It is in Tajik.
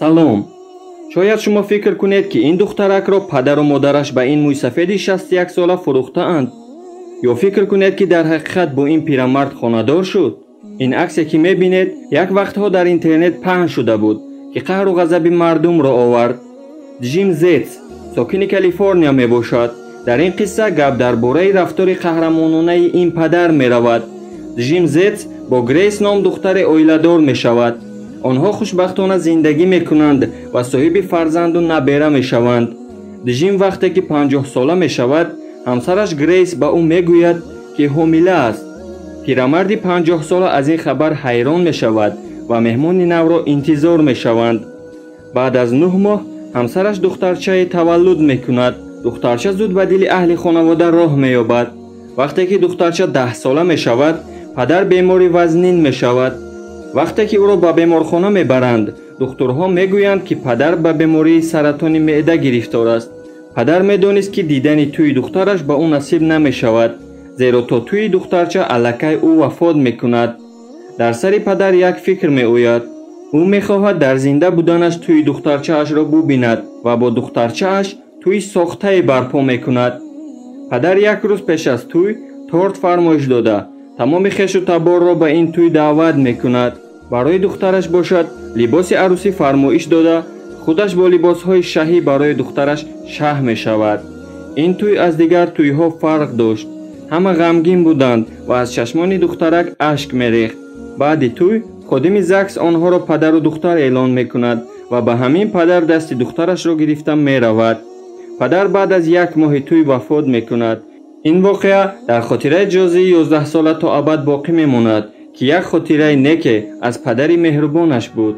Салом. Шояд шумо фикр кунед, ки ин духтаракро падару модараш ба ин мӯйсафеди 61 сола фурӯхтаанд. Ё фикр кунед, ки дар ҳақиқат бо ин пирамард хонадор шуд. Ин аксе, ки мебинед, як вақтҳо дар интернет паҳн шуда буд, ки қаҳру ғазаби мардумро овард. Ҷим Зетс сокини Калифорния мебошад. Дар ин қисса гап дар бораи рафтори қаҳрамононаи ин падар меравад. Ҷим Зетс бо Грейс ном духтаре оиладор мешавад. Онҳо хушбахтона зиндагӣ мекунанд ва соҳиби фарзанду набера мешаванд. Ҷим вақте ки 50 сола мешавад, ҳамсараш Грейс ба ӯ мегӯяд, ки ҳомила аст. Пирамарди 50 сола аз ин хабар ҳайрон мешавад ва меҳмони навро интизор мешаванд. Баъд аз 9 моҳ ҳамсараш духтарчае таваллуд мекунад. Духтарча зуд ба дили аҳли хонавода роҳ меёбад. Вақте ки духтарча 10 сола мешавад, падар бемори вазнин мешавад. Вақте ки ӯро ба беморхона мебаранд, духтурҳо мегӯянд, ки падар ба бемории саратони меъда гирифтор аст. Падар медонист, ки дидани тӯи духтараш ба ӯ насиб намешавад, зеро то тӯи духтарча аллакай ӯ вафот мекунад. Дар сари падар як фикр меояд. Ӯ мехоҳад дар зинда буданаш тӯи духтарчаашро бубинад ва бо духтарчааш тӯи сохтае барпо мекунад. Падар як рӯз пеш аз тӯй торт фармоиш дода, тамоми хешу таборро ба ин тӯй даъват мекунад. Барои духтараш бошад, либоси арӯсӣ фармоиш дода, худаш бо либосҳои шаҳӣ барои духтараш шаҳ мешавад. Ин тӯй аз дигар тӯйҳо фарқ дошт. Ҳама ғамгин буданд ва аз чашмони духтарак ашк мерехт. Баъди тӯй ходими ЗАГС онҳоро падару духтар эълон мекунад ва ба ҳамин падар дасти духтарашро гирифта меравад. Падар баъд аз як моҳи тӯй вафот мекунад. Ин воқеа дар хотираи ҷозии 11 сола то абад боқӣ мемонад, ки як хотираи неке аз падари меҳрубонаш буд.